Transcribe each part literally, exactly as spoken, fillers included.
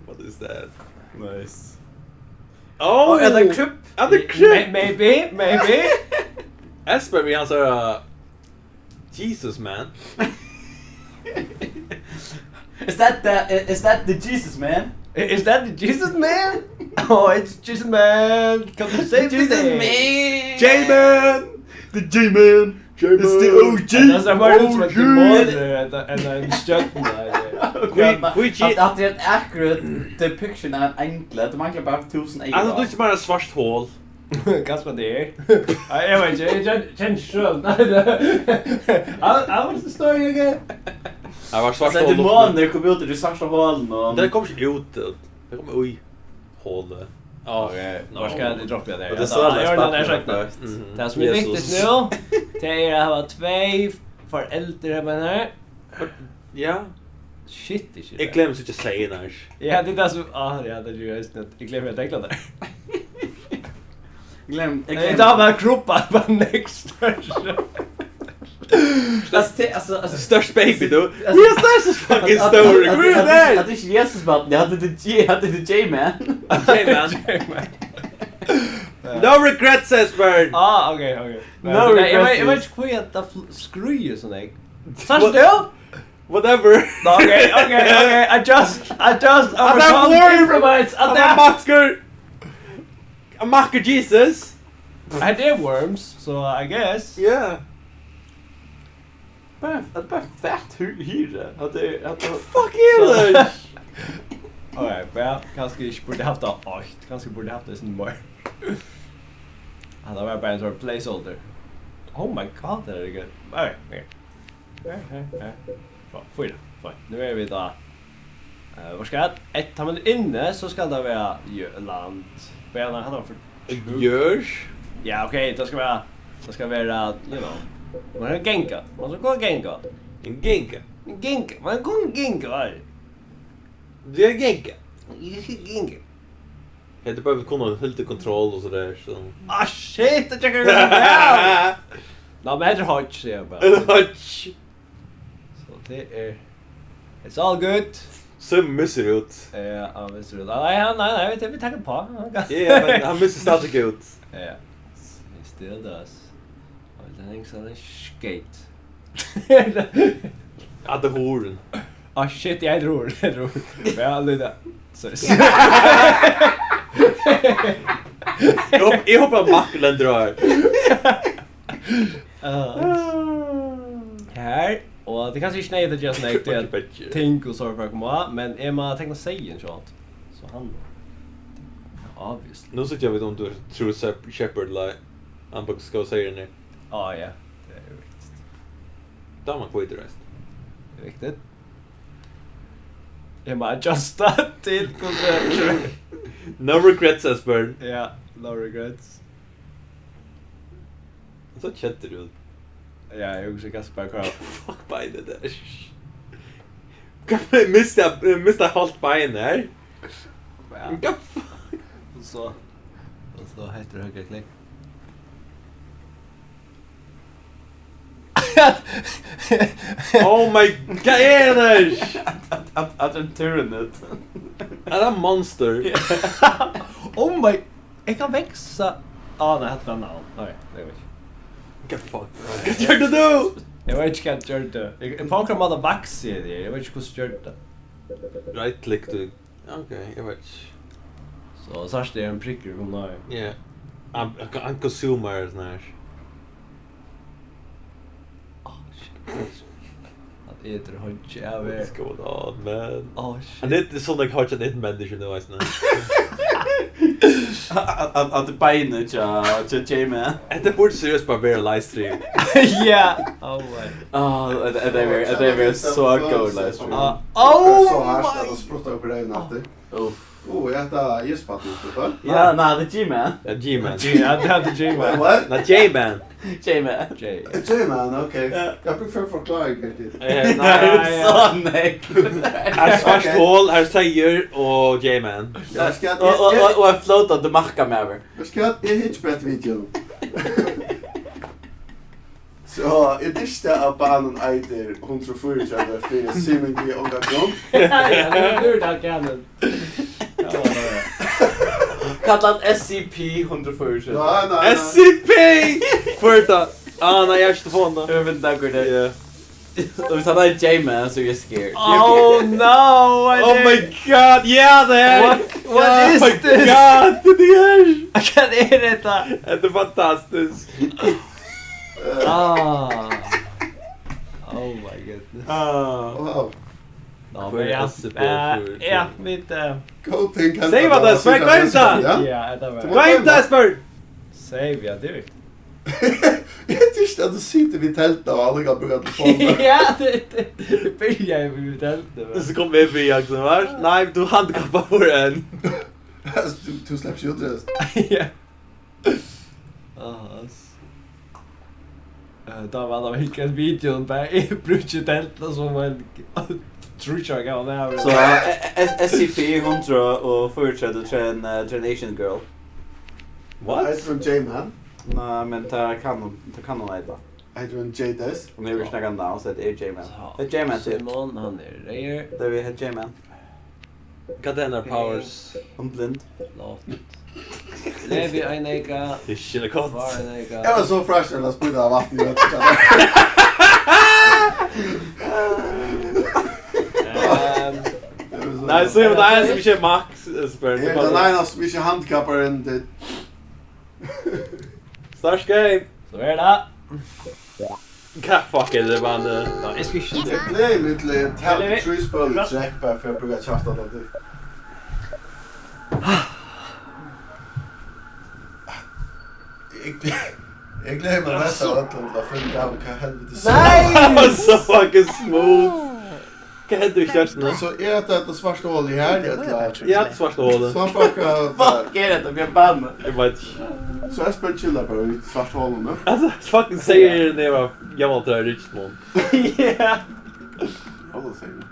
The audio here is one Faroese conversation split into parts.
What is that? Nice. Oh, er tað ein krybb? Er tað krybb? May-, maybe, maybe. Espen við hansara Jesus man. Is that the, is that the Jesus man? Is that the Jesus man? Oh, it's Jesus man. Come to save the day. Jesus man. J-Man. The J-Man. J-Man. It's the O G. Tað sær meira út sum ein demonur enn, enn ein stjørna, ella? Hví, hví J-, at, at tað er akkurát depiction av ein engli, tað manglar bara túsund eygu. Altso, tú ert bara eitt svart hol. Kanska tað er. Nei, eg veit ikki, eg kenni, kenni ikki sjálv. Nei, tað, I, I was the story again. Tað var svart hol. Altso, demonur koma út úr tí svarta holinum. Tað kom ikki út. Tað kom í holið. Á, ok, no. Hvar skal eg droppa tað? Og tað er so seinni. Mhm. Tað sum er viktigt nú, tað er at hava tvey foreldur heima her. Ja. Shit, ikki. Eg gleymdi at síggja seyðin her. Ja, tað er tað sum, á, ja, tað er jú eisini, eg gleymdi at tekna tað. Gleym, eg gleymdi. Tað var krubba bara next version. Altso, te-, altso, altso, størst baby, tú. Altso, we are størst fucking at, at, story. At, at, at, at ikki Jesus barn, eg havi tað J-, eg havi tað J-Man. J-Man. J-Man. No regrets, Esbern. Ah, ok, ok. No regrets. Eg veit, eg veit ikki hví at tað fl-, skríður so nógv. Sært tú? Whatever. No, ok, ok, ok. I just, I just overcome the Ephraimites. At tað er maðkur. At maðkur Jesus. At tað er worms, so I guess. Yeah. Bara, at bara fat hu-, hýra. At tað er, at tað fuck er tað? Ok, ja, kanska eg ikki burdi havt tað eitt. Kanska eg burdi havt tað sindur meir. At tað var bara ein sånn placeholder. Oh my God, tað er ikki. Ok, ok. Ok, ok, ok. Fínt, fínt, fínt. Nú eru vit á, eh, hvat skal eg, eitt, tá man er inni, so skal tað vera jø-, land. Bara, nei, hann var for jørð? Ja, ok, tað skal vera, tað skal vera, you know, man kann ganga. Man skal kunna ganga. Ein ganga. Ein ganga. Man kann kunna ganga, ja. Tað er ganga. Eg skal ganga. Hetta er bara, vit kunnu halda kontroll og so har, so. Ah, shit, tað gekk væl. Ná, men hetta er hodge, sigi eg bara. Ein hodge. So, tað er, it's all good. Símun missir út. Ja, hann missir út. Ah, nei, nei, nei, nei, vit, vit taka upp á. Ja, men hann missir stadig út. Ja, he still does. Og tað er ein sånn skate. At tað er hurðin. Ah, shit, eg eri hurðin, eg eri hurðin. Ja, lítið. Sorry. Eg hop-, eg hoppi á makk og lendi har. Ah. Her, og tað er kanska ikki neyðugt at gera so nógv, tí at ting og so fara at koma á, men eg má tekna seyðin, so, so hann, obviously. Nú síggja vit um tú ert true shep-, shepherd, like, hann bara skal seyðin her. Á, ja, tað er viktigt. Dámar hvítir eisini. Tað er viktigt. Eg má adjusta til hvussu. No regrets, Esbern. Ja, no regrets. Hann sá keddur út. Ja, eg hugsi kanska bara, hvat fuck beinið tað er. Hvat, misti, misti hálvt bein her? Ja. Hvat fuck? Og so, og so hetta er høgra klikk. Oh my, hvat er tað? At, at, at, at er tyrannid. Er tað monster? Oh my, eg kann vaksa. Ah, nei, hatta var navn. Nei, tað var ikki. Hvat fuck? Hvat gjørdi tú? Eg veit ikki hvat eg gjørdi. Eg, eg, á onkran máta vaksi eg tað. Eg veit ikki hvussu eg gjørdi tað. Right click, tú. Ok, eg veit ikki. So, sært tú ein prikkur kom ná. Ja. Ein, ein, ein konsumar er sånn her. Oh, shit. Hann etur hodge av her. What's going on, man? Oh, shit. Hann etur sånn hodge, hann etur menniskju nú, veitst tú. At, at, at beinið hjá, hjá J-Man. Hetta burdi seriøst bara vera livestream. Ja. Oh my. Ah, tað, tað, tað er, tað er so góð livestream. Ah, oh my. So hart at tað spruttar upp í reyvina aftur. Uff. Ó, er hetta Jespan, tú, hva? Ja, nei, tað er G-Man. Ja, G-Man. G-, ja, tað er G-Man. Wait, what? Nei, J-Man. J-Man. J. J-Man, ok. Ja. Eg brúki fyri forklaring her til. Eh, nei. Nei, ja. So nógv. Ein svart hol, ein seyður og J-Man. Ja, skal eg, og, og, eg, og, og ein flótandi makkamaður. Skal eg, eg hyggi bara eftir video. Og eg dyrki at banan eitur hundrað og fýraogtretivu fyri seemingly ongan grund. Ja, ja, nú, nú er tað galið. Kalla hann S C P hundrað og fýraogtretivu. Nei, nei, nei. S C P! Hvør er tað? Ah, nei, eg har ikki telefon, tá. Eg veit ikki, hvør tað er. Ja. Og viss hann er J-Man, so eri eg scared. Oh, no, I Oh my did. God, ja, tað er. What, what Oh is my this? God, tað er. Hvat er hetta? Tað er fantastiskt. Ah. Oh my goodness. Ah. Wow. Ná, hvør men er ja, S C P eh, fýraogtretivu? Ja, vit, eh, Góð ting henda Save tað, dagan, Save, goym tað! Ja. Ja, tað var Tú má Goym goyma. Tað, Espen! Save, ja, tað er Eg tykist, at tú situr við teldu og aldri kann brúka telefonina. Ja, tað, tað, tað byrjaði við teldu, men So kom eg við, Jakob, var? Nei, tú handikappaður enn. Altso, tú, tú sleppur ikki út, veist. Ja. Ah, ass. Eh, tá var tað vel ein video, bara eg brúki teldu sum ein trýss ára gamal maður. So, eh, eh, S C P hundrað og fýraogtretivu, train, eh, train Asian girl. What? Eitur hon J-Man? Nei, men tað kann hon, tað kann hon eita. Eitur hon J-Des? Hon hevur ikki nakað navn, so tað er J-Man. So, tað er J-Man til. Simon, hann er reyður. Tað er við J-Man. Hvat er hennar powers? Hon er blind. Flott. Levi ein eyka. Tað er ikki gott. Var ein eyka. Eg var so fresh, at eg spýtti av vatni í øll. Ehm. Nei, so er tað ein sum ikki er Max, eh, spør. Eg eri tann einasti sum ikki er handikappaður enn tað. Start game. So er tað. Hvat fuck er tað, mann? Ná, eg skal ikki Eg gleði meg til at tapa Levi. Trý spøl í trekk bara fyri at brúka kjaftataktikk. Eg gle-, eg gleði meg mest av øllum til at finna út av, hvat helviti Nei! So fucking smooth. Hvat hendir í stjørnuni? So er hetta, hetta svarta holið her, ella? Ja, svarta holið. So fucka Fuck, er hetta Bjørn Bane? Eg veit ikki. So Espen chillar bara í svarta holinum. Altso, fucking sigur eg, tað var gamal til Richmond. Ja. Alla sigur.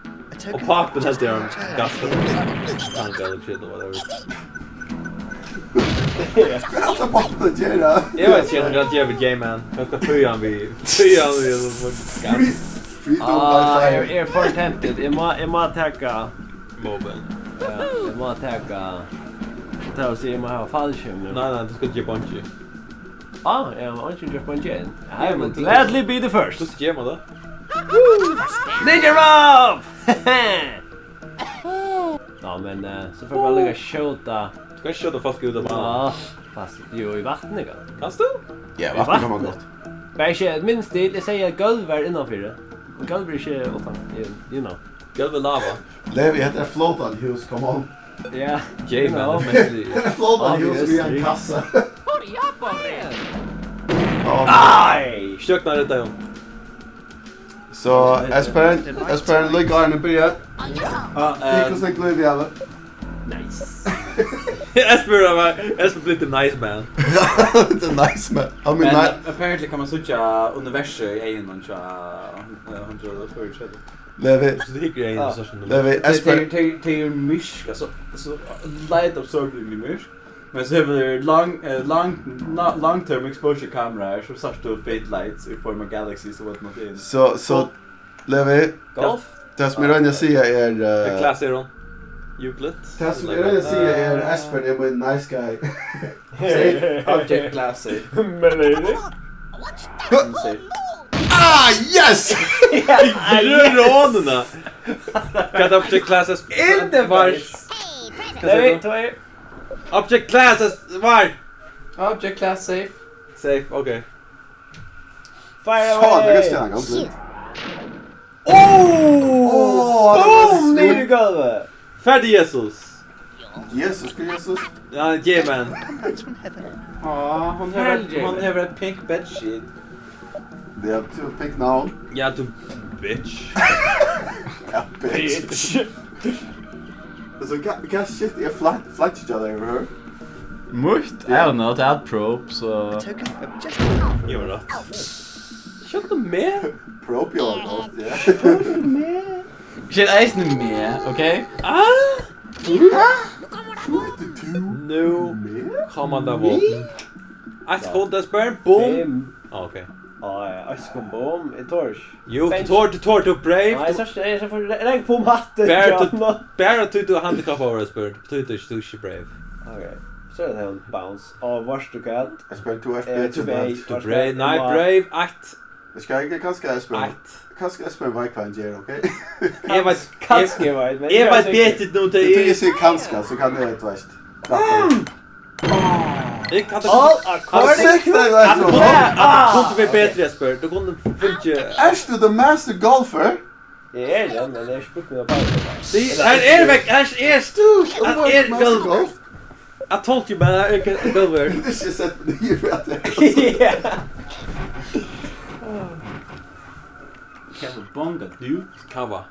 Og pápin helt hann gass. Tanka eller shit or whatever. Hvat er pápin at gera? Eg veit ikki, hvat hann ger við J-Man. Hvat skal føða hann við? Føða hann við, eller Free, freedom Ah, by fire. Eg, eg er for tempted. Eg má, eg má taka Mobile. Ja, eg má taka. Tað vil siga, eg má hava fallskjerm nú. Nei, nei, tú skalt gera bungee. Ah, eg havi ikki gjørt bungee enn. I Ja, will men tú gladly be the first. Hvussu ger man tað? Ninja Rope! Ná, men, eh, so fær man líka skjóta. Tú kanst skjóta fólk út av banan. Ja, fast, jú, í vatni, kann. Kanst tú? Ja, í vatni kann man vatni. Gott. Bara ikki, minst til, eg sigi at gólv er innanfyri. Og gólv er ikki uttan, you, you know. Gólv er lava. Levi, hetta er flótandi hús, come on. Ja, J-Man you know. Er mest í Hetta er flótandi hús við ein Obviously. Kassa. Hurry up, hombre! Á, Ai! Stjørnan reddaði honum. So, Espen, Espen, líka áðrenn eg byrja. Ah, Kikk eh, hvussu nógv lív eg havi. Nice. Espen var, Espen bleiv the nice man. The nice man. I mean, Men ni- apparently kann man síggja universið í eygunum hjá, eh, hundrað og fýraogtretivu. Levi. So tað hyggur eg Ah. eina session. Levi, Tey, Espen. tey, tey, tey eru myrk, altso, so light absorbing myrk. Men so hevur long, eh, long, na-, long term exposure kamera her, so sært tú fade lights í form av galaxies og whatnot inn. So, so, Levi, Golf? tað sum eg royni at siga er, Hvat eh, klass er hon? Euclid? Tað sum eg royni at siga er, Espen er mín nice guy. Safe. Object class safe. Men er tað? Safe. Ah, yes! Grøna honuna. Hvat er object class as Interface. Hvat sigur tú? Tvey. Object class as var. Object class safe. Safe, ok. Fire away. Satan, hvat skal hann ganga? Shit. Oh! Oh, boom, niður í gólvið. Ferdig, Jesus. Jesus, hvat er Jesus? Ja, J-Man. Ah, hon hevur, Ferdig. Hon hevur eitt pink bedsheet. They have two pink now. Ja, tú bitch. Ja, bitch. Bitch. So, hva, hva shit er fla-, flagget hjá tær yvirhøvur? Mítt? I don't know, tað er probe, so Jú, rætt. Skjótt meg. Probe your ghost, ja. Skjótt eisini meg, ok? Ah! Nú koma tað vopn. Eitt sekund, Espen. Boom. Fimm. Ah, ok. Á, ja, eitt sekund, boom, eg tori ikki. Jú, tú tori, tú tori, tú ert brave. Nei, eg tori ikki, eg tori ikki, eg tori ikki, boom, hatta. Bara tú, bara tí tú er handikappaður, spyr, betýðir ikki, tú ert ikki brave. Ok, so er tað ein bounce. Á, varst tú hvat? Eg spyr, tú ert betri enn hann. Tú ert brave, nei, brave, eitt. Eg skal ikki, kanska eg spyr. Eitt. Kanska eg spyr, veit hvat hann ger, ok? Eg veit, kanska eg veit, men eg veit betri nú, tað er tí eg sigi kanska, so kann eg, tú veist. Eg kann... All according to... Hann kundi, hann kundi verið betri, Jesper. Tú kundi fingið... Ert tú the master golfer? Eg eri tað, men eg spurdi meg bara. Sí, hann er vekk, hann er stu-, hann er golf. I told you, man, hann er golfer. This just set me here for that. Yeah. Cowabunga, dude. Kava.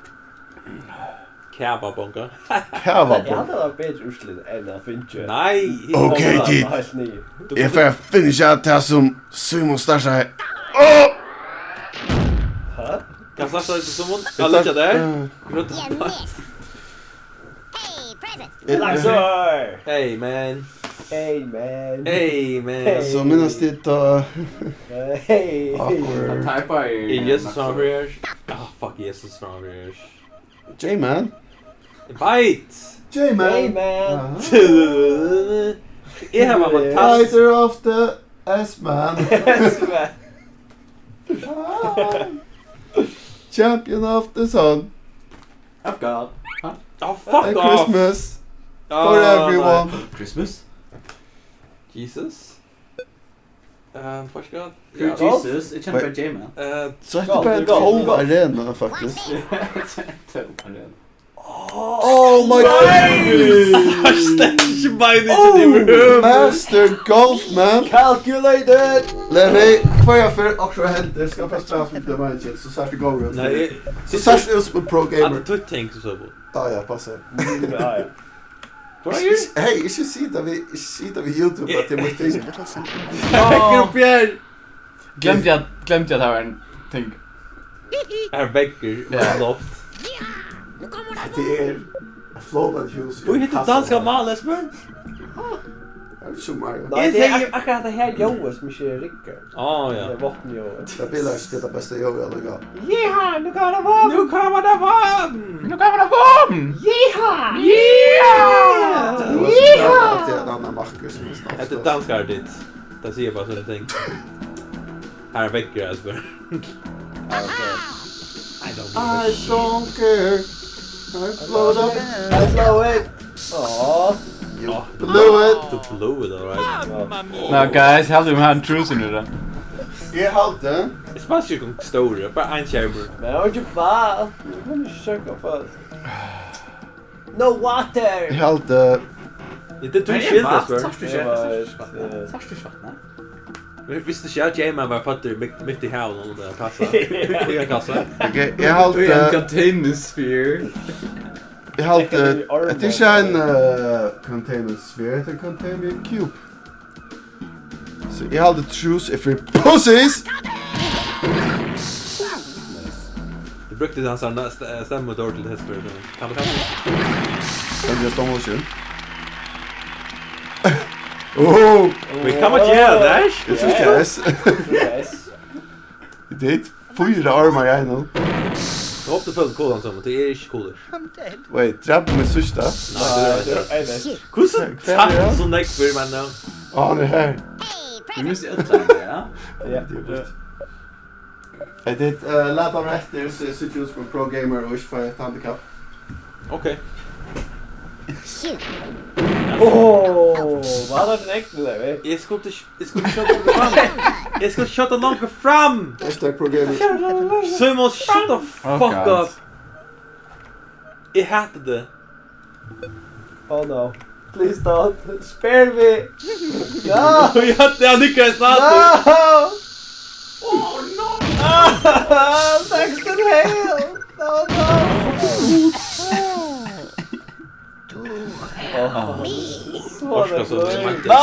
Kavabonga. Kavabonga. Eg haldi, tað var betri úrslit enn at fingið. Nei, ok, tit. Heilt niður. Eg fari at finisha tað sum Simon startaði. Åh! Hæ? Kann starta tað, Simon? Eg liggja har. Hey, present. Hey, man. Hey, man. Hey, man. So minnast tit tá... Hey. Awkward. Hann typar í... Er Jesus framvegis? Ah, fuck, Jesus framvegis. J-Man. Eg veit! J-Man. J-Man. Aha. Eg havi ein fantastisk... Fighter of the S-Man. S-Man. Ah. Champion of the sun. Of God. Huh? Oh, fuck off. And Christmas for everyone. Christmas? Jesus? Eh, fuck God. Who is Jesus? Eg kenni bara J-Man. Eh, so hetta er bara ein tóm arena, faktiskt. Tóm arena. Oh my God! Slett ikki meiningin yvirhøvur. Master Golfman. Calculated. Levi, hvørja ferð okkurt hendir, skal bara spæla sum tað er meiningin, so sært tú góður út. Nei, eg... So sært tú út sum ein pro gamer. At tú tenker so. Ah, ja, passar. Mm, ja, ja. Ikki, ikki, hey, ikki sita við, ikki sita við YouTube at tað er mítt ting. Vekkur og fjær. Gloymdi eg, gloymdi eg at tað var ein ting. Her vekkur, ja. Loft. Hetta er eitt flótandi hús. Hví hitti danska mál, Esbjørn? Tað er ikki so margt. Nei, tað er ak-, akkurát tað her ljóðið sum ikki riggar. Á, ja. Tað er vápnið. Tað bilar ikki til tað besta ljóðið allíkavæl. Yeehaw, nú kemur tað vápn! Nú kemur tað vápn! Nú kemur tað vápn! Yeehaw! Yeehaw! Tað var so bra, at tað er ein annar makkur sum er snart. Hetta er danskar ditt. Tað sigur bara sovorðin ting. Her er vekkur, Esbjørn. I don't care. I don't care. I blow it up. I blow it. Aw. You blew it. Tú blew it, all right. Mamma mia. Now, guys, heldur tú, hann hevur ein trúsur í tað? Eg haldi. Eg spæli ikki stóri, bara ein skermur. Men eg havi ikki vatn. Eg kann ikki søkja fólk. No water. Eg haldi. Tað er tín skyld, Esbjørn. Eg veit, eh, sást tú ikki vatnið? Vistu ikki at J-Man var føddur mitt, mitt í havinum, og tað er kassa? Í ein kassa? Ok, eg haldi... Í ein container sphere. Eg haldi, hetta er ikki ein, eh, container sphere, hetta er ein container cube. So eg haldi truth er fyri pussies! Tú brúkti hansara st-, stemmu dårligt til hetta spyr, so. Kann man, kann man? Kann man stå mot sin? Oh! Wait, kann man gera tað? Yes. Yes. Yes. Vit hitta fýra ormar í einum. Eg hopi, tú følir kolan saman, tað er ikki kolur. I'm dead. Wait, drap meg síðsta? Nei, tað er... Nei, tað er ein. Hvussu... Hvar er hann? Tætt so nógv fyri meg nú. Á, hann er her. Vit mistu øll saman, ja? Ja. Tað er býtt. Hey, tit, eh, lata meg eftir, so eg síggi út sum ein pro gamer og ikki fái eitt handicap. Ok. Shoot. Åh, hvat er det egentligen, Levi? Eg skuldi, eg skuldi skjóta longur fram. Eg skuldi skjóta longur fram. Hashtag pro gamer. Simon, shut the fuck up. Eg hati teg. Oh no. Please don't. Spare me. No. Ja, tað er ikki snart. No. Oh no. Ah, thanks to hell. No, no. Oh. Orka so nógv. No.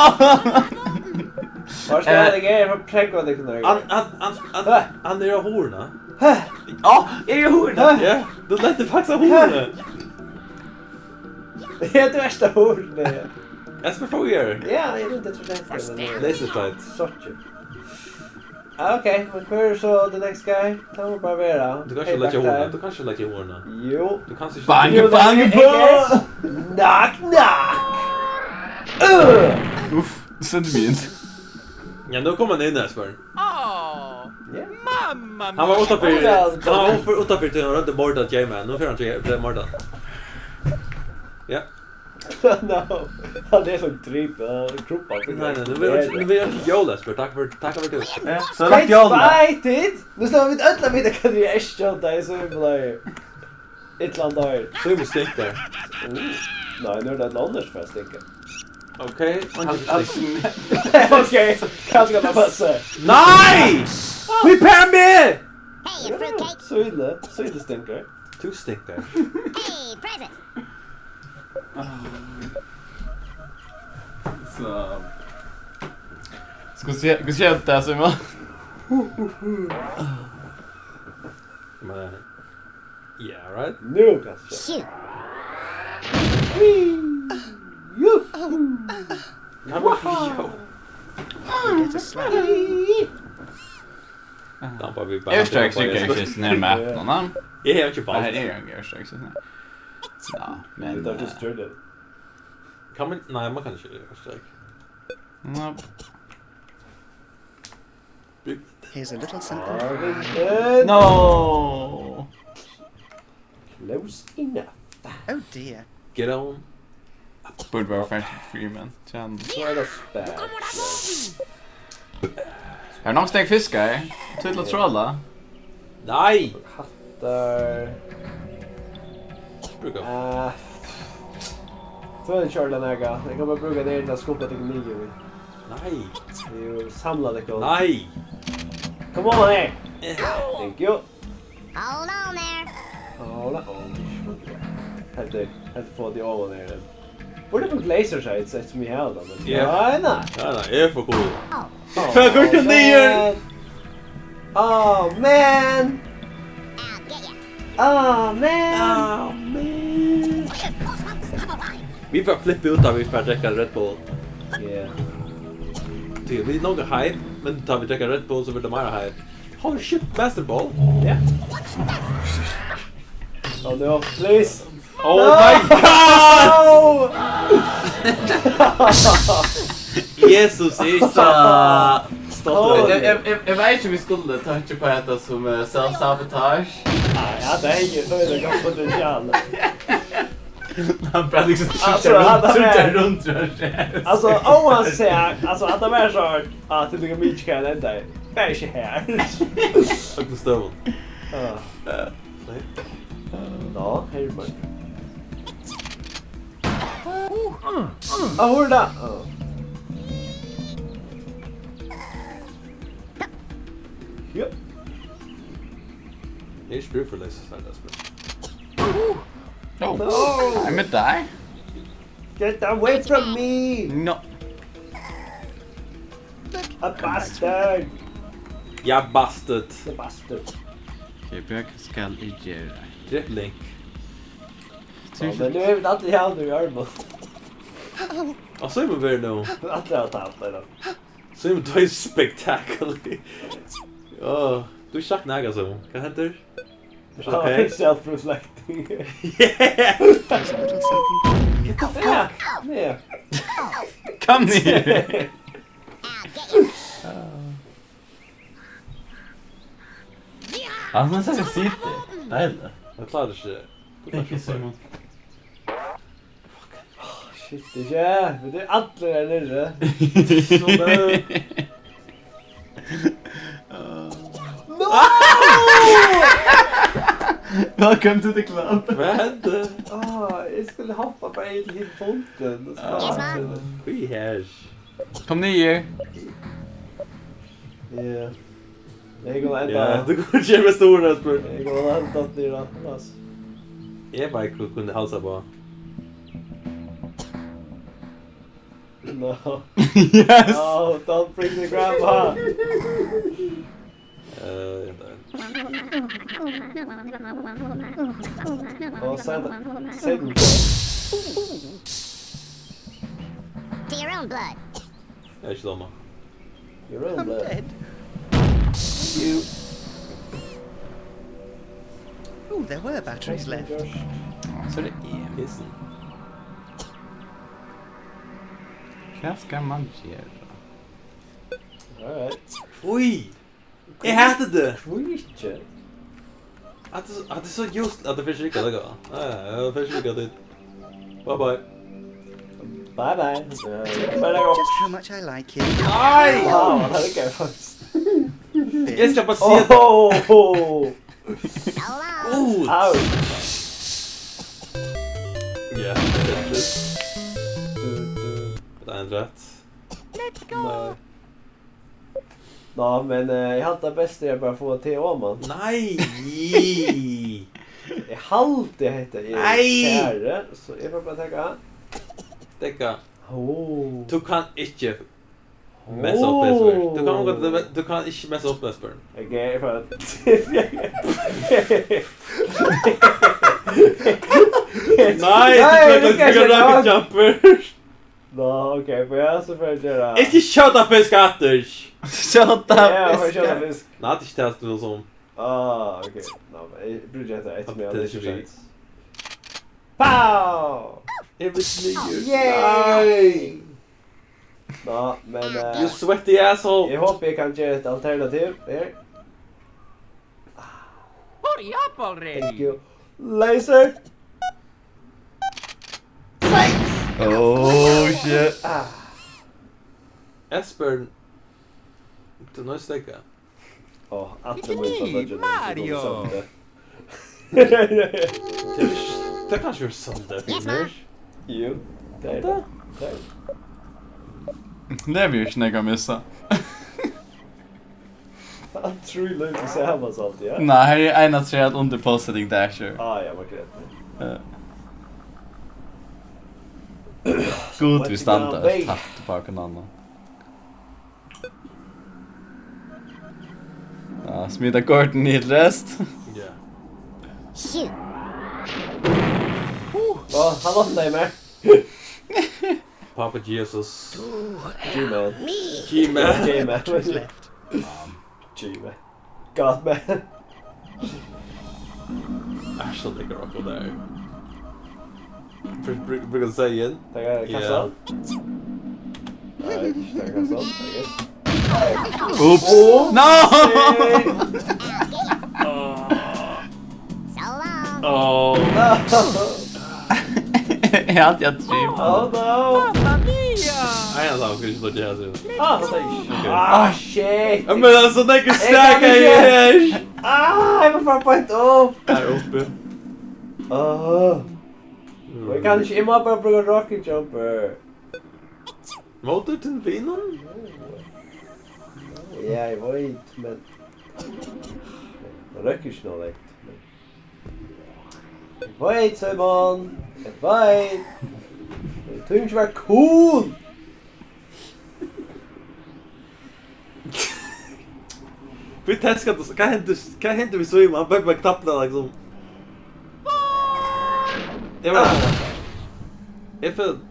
Hvat skal eg gera for at prógva teg, Knørr? Hann, hann, hann, hann, hann er á hurðini. Hæ? Ja, er á hurðini. Hæ? Ja, tú lentir faktiskt á hurðini. Ja, tú ert á hurðini. Eg spyr, hvat ger tú? Ja, eg veit, eg trúgvi tað. Laser sight. Sorry. Ok, men hvør er so the next guy? Tað má bara vera. Tú kanst ikki leggja hurðina. Tú kanst ikki leggja hurðina. Jú. Tú kanst ikki. Bang, jú, bang, bang! Knock, knock! Uff, send meg inn. Ja, nú kom hann inn, Espen. Åh, ja. Mamma mia! Hann var uttanfyri, hann var uttanfyri til hann royndi at morda J-Man. Nú fer hann til at morda. Ja. No, hann er so dripin, hann er krumpað. Nei, nei, nú vil eg ikki, nú vil eg ikki jól, Espen. Takk fyri, takk fyri tú. Ja, so langt jól. Spite! Nú sleppa vit øll at vita hvat tað er, skjóta, so vit blíva illa andaðir. So vit stinka. Uh, nei, nú er tað eitt annað sum stinkur. Ok, kanska tað passar. Nei! Hví pæra meg? Hey, you fruitcake. So illa, so illa stinkur. Tú stinkar. Hey, presents. So. Skal vi se, skal vi se det, Simon? Men, yeah, right? Nú kanska. Shoot. Wee. Juhu. Wow. Get a slap. Dampa við bara. Airstrike sikkurt ikki sinni mat, no, no. Eg havi ikki balt. Nei, eg havi ikki airstrike sinni. Ja, men, eh, kann man, nei, man kann ikki airstrike. No. Here's a little something. No. Close enough. Oh dear. Get on. Burdi bara fingið free, man. Tjan. So er tað spæl. Har er nógv steg fiskar, eh? Títt til at trolla. Nei! Hattar. Brúka. Eh, føli ikki orðiliga nakað. Eg kann bara brúka tey til at skubba tykkum niður. Nei! Jú, samla tykkum. Nei! Come on here! Eh. Thank you. Hold on there. Hold on. Heldur, heldur fáa tey oman her. Burdi brúkt laser sights eftir sum eg havi tað, men ja. Nei, nei. Nei, nei, eg eri for cool. Oh. Fólk eru niður. Oh, man. I'll get ya. Oh, man. Oh, man. Vit fara flippa út, tá vit fara drekka Red Bull. Yeah. Tí vit eru nokk hype, men tá vit drekka Red Bull, so verður tað meira hype. Holy shit, Master Ball. Yeah. Oh no, please. Oh my god! No! Jesus, eg er so stolt av. Eg, eg, eg, eg veit ikki, um vit skuldu taka upp hetta sum, eh, self-sabotage. Nei, ja, tað er ikki, so er tað gott potential. Hann bara liksom, altso, trýstir rundt, hann trýstir rundt, trýstir. Altso, óansæð, altso, at tað var so, at tað liggur mikið, hvat eg lendi. Tað er ikki her. Øllum støðum. Ja. Nei. Nå, her er bara. Ah, hvor er det? Ah. Ja. Eg eri ikki brúk fyri leysa seinasta spæl. Oh. No. I'm a die. Get away from me! No. A bastard! Ja, bastard. The bastard. Ok, hvat skal eg gera? Drep Link. Ja, men nú eru vit allir jævnir í ørmum. Og so er man verið nú. Allir hava tapt, eller? So er man doyð spectacularly. Åh, tú ert sjokk nakað, so. Hvat hendir? Er tað ok? Self-reflecting. Yeah! Get the fuck! Yeah. Kom niður! Hann er so sittur. Deiligt. Eg klári ikki. Thank you, Simon. Shit, tað er ikki, vit eru allir her niðri. So, eh, no! Welcome to the club. Hvat hendi? Ah, eg skuldi hoppa bara inn til hin fundin. Ah. Hví her? Kom niður. Ja. Eg kom enda. Ja, tú kom ikki við stóra spurning. Eg kom enda niður aftur, altso. Eg bara ku-, kundi halsa á. No. Yes! No, don't bring the grandpa! Eh, vent. Og Satan, Satan. To your own blood. Eg eri ikki doma. Your own blood. I'm dead. You. Ooh, there were batteries left. So er tað eg. Yes. Hvat skal man gera? Alright. Ui! Eg hati teg! Hví ikki? At tað, at tað er so just, at tað fer ikki at ganga. Ja, ja, ja, tað fer ikki at ganga. Bye bye. Bye bye. Ja, bye bye. Just how much I like you. Nei! Wow, tað riggar faktiskt. Eg skal bara siga tað. Oh! Út! Au! Ja, tað er trist. Tað er ein rætt. Let's go! Nei. Ná, men, eh, eg haldi, tað besta er bara at fáa teg oman. Nei! Eg haldi, hetta er Nei! Fari, so eg fari bara at taka. Dekka. Ó. Tú kanst ikki messa upp Ó. Esbern. Tú kanst, tú, tú kanst ikki messa upp Esbern. Ok, eg fari at Nei, Nei, tú kanst, tú kanst ikki rocket jumper. Ná, ok, men ja, so fari eg at gera Ikki skjóta fisk aftur! Skjóta Ja, eg fari at skjóta fisk. Fisk. Nei, tað er ikki tað, tú sum Ah, ok. Ná, men eg brúki hetta eftir meg, tað er ikki Pow! Eg vil niður. Yay! Nei! Ná, men, eh, You sweaty asshole! Eg hopi eg kann gera eitt alternativ her. Hurry up already! Thank you. Laser! Oh, shit. Ah. Esbern, tú noyðist steðga. Ó, allir mínir Mario! Tað er ikki, tað kann ikki vera sudden death. Jú, tað er tað. Tað er tað. Tað er ikki nógv at missa. Hann trýr lítið saman, alt, ja. Nei, her er ein afturat undir pulsating dasher. Ah, ja, var greitt. Ja. Gud, vit standa øll tætt upp á hvønn annan. Ja, smita kortini í rest. Ja. Sjey. Ó, hann opnaði mær. Pápi Jesus. G-Man. G-Man. G-Man. G-Man. God, man. Æsj, so liggur akkurát har. Bru-, bru-, brúka seyðin. Taka kassan. Nei, ikki taka kassan, I guess. Oops. Oh, no! Shit. Oh. So long. Oh. No. Eg haldi, eg dreymdi. Oh, no. Mamma mia! Nei, hann sá, hann skuldi ikki doyggja her, so. Ah, hann sá ikki. Ok. Ah, shit. Ja, men altso, tað er ikki Eg kann stakkar ikki. Her. Ah, eg má fara beint upp. Her uppi. Ah. Mm. Og eg kann ikki, eg má bara brúka rocket jumper. Móti tínum vinum? Ja, eg veit, men tað røkkur ikki nóg langt, men eg veit, Simon, eg veit. Tú ikki var cool. Vit teska, hvat hendir, hvat hendir við Simon? Hann bøkvar knappliga, liksom. Eg veit. Eg føl-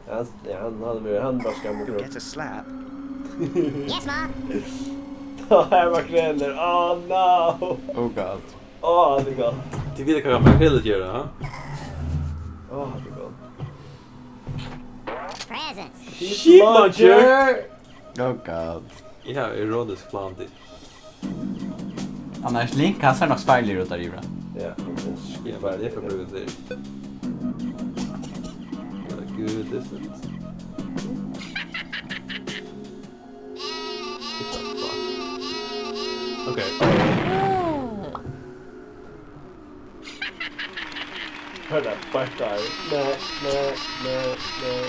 Ja, han, ja, hann hevði verið, hann var skamur. You'll get a slap. Yes, Ma. Tá er makrelur. Oh, no. Oh, God. Ó, hann er gott. Tit vita, hvat makrelur gera, ha? Ó, hann er gott. Presents. Sheep muncher. Oh, God. Eg havi ironisk plan til. Annars Link, hann sær nokk farligur út har yvir. Ja, hann er Ja, men eg fari at brúka tær. Good distance. What the fuck? Ok. Hør da, bye bye. Nei, nei, nei, nei.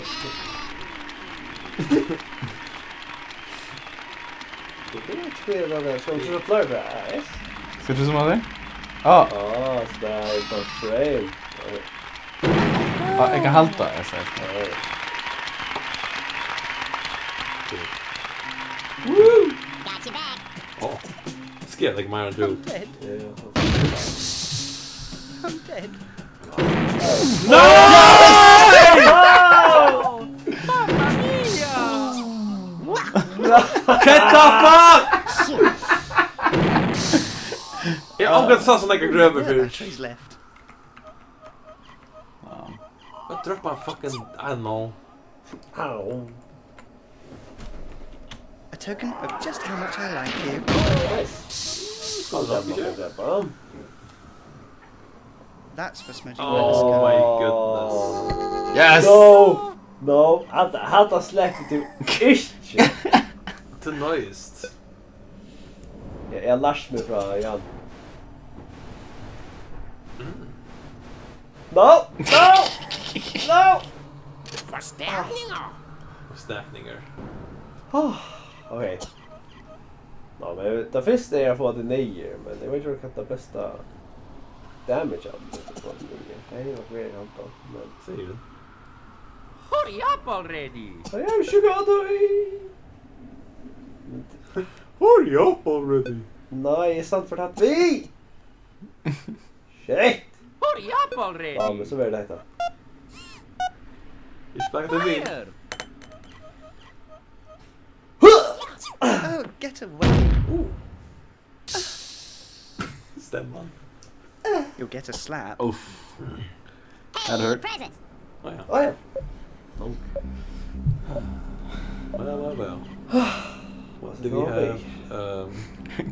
Eg kann ikki spæla tað. Skal tú spæla fleiri ferðir? Skalt tú sum tað? Á. Á, so tað er bara frame. Á, eg kann halda, eg sær. Á. Woo! Got your back. Á. Skal eg leggja meira enn tú? I'm dead. Ja. I'm dead. Nei! Mamma mia! What the fuck? Hvat sá so nógvar grøvur fyri? Batteries left. Wow. Hvat droppa fucking, I don't know. Ow. A token of just how much I like you. Nice. Skál, skál, skál, skál. That's for smudging. Oh my goodness. Yes! No! No, hatta, hatta sleppur tú ikki. Tú noyðist. Eg, eg lært meg frá Jan. Mm. No! No! No! Forsterkninger! Forsterkninger. Oh, ok. Ná, men tað fyrsta er at fáa tað niður, men eg veit ikki, hvat tað besta damage av tað er at fáa tað niður. Tað er nokk verri enn hatta, men Sigur tú? Hurry up already! I have sugar daddy! Hurry up already! Nei, eg standi for tætt við! Shit! Hurry up already! Ja, men so verður tað hetta. Ikki blanda teg inn. Fire! Oh, get away! Ooh. Stemman. You'll get a slap. Uff. That hurt. Presents. Á ja. Á ja. Well, well, well. What do we have? Um,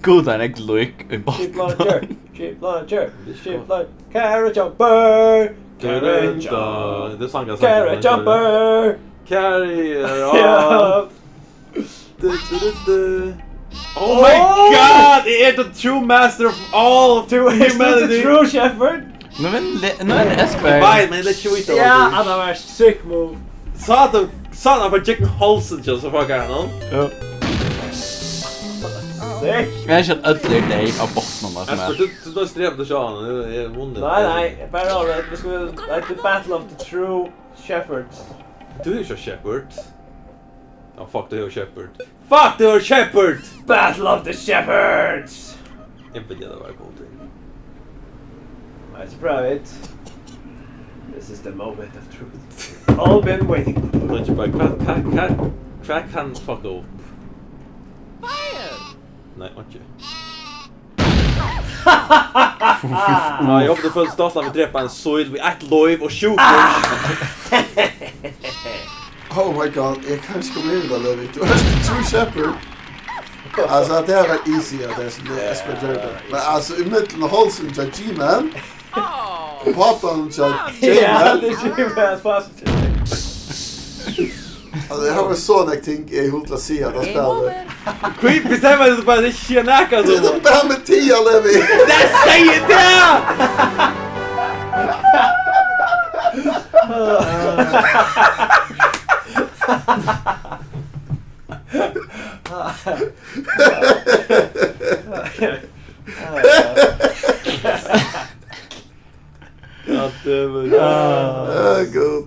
Gud, hann er lík í botn. Chip launcher, chip launcher, chip launcher. Carrot jumper, carrot jumper. Tað er sangin, sangin. Carrot jumper. Carry it on. Ja. Du, du, du, du. Oh my God! Eg eri the true master of all of humanity. Tú ert the true shepherd. Nú er le-, nú er Espen. Nei, men tað er tjúgu. Ja, hann var sick move. Sá tú, sá hann bara Jack Holson, just so fuck, no? Ja. Sick. Eg haldi at øll eru deyð av botninum, altso. Espen, tú, tú, tú drap tú sjálvan, eg, eg vunnu. Nei, nei, bara rolig. Vit skulu, like, the battle of the true shepherds. Tú ert ikki shepherd. Oh, fuck, tað er Shepherd. Fuck, tað er Shepherd! Battle of the Shepherds! Eg vildi at tað var Colding. Let's prove it. This is the moment of truth. All been waiting for. Tað er bara, hvat, hvat, hvat, hvat kann fucka upp? Fire! Nei, einki. Nei, eg haldi, eg føli stolt av at drepa ein síl við eitt lív og sjúkur. Oh my God, eg kann ikki koma yvir tað, Levi. Tú ert true shepherd. Altso, tað var easy, at tað er sum tað er, Espen gjørdi tað. Men altso, í miðjuni hálsin hjá G-Man. Og pápan hjá J-Man. Ja, tað er G-Man, pápan hjá J-Man. Altso, eg havi so nógv ting eg hugdi at siga, at spæla. Hví bestemma tú bara, at eg ikki siga nakað? Tú ert bara við teg, Levi. Tað segði eg tað! God damn it. Ah, God.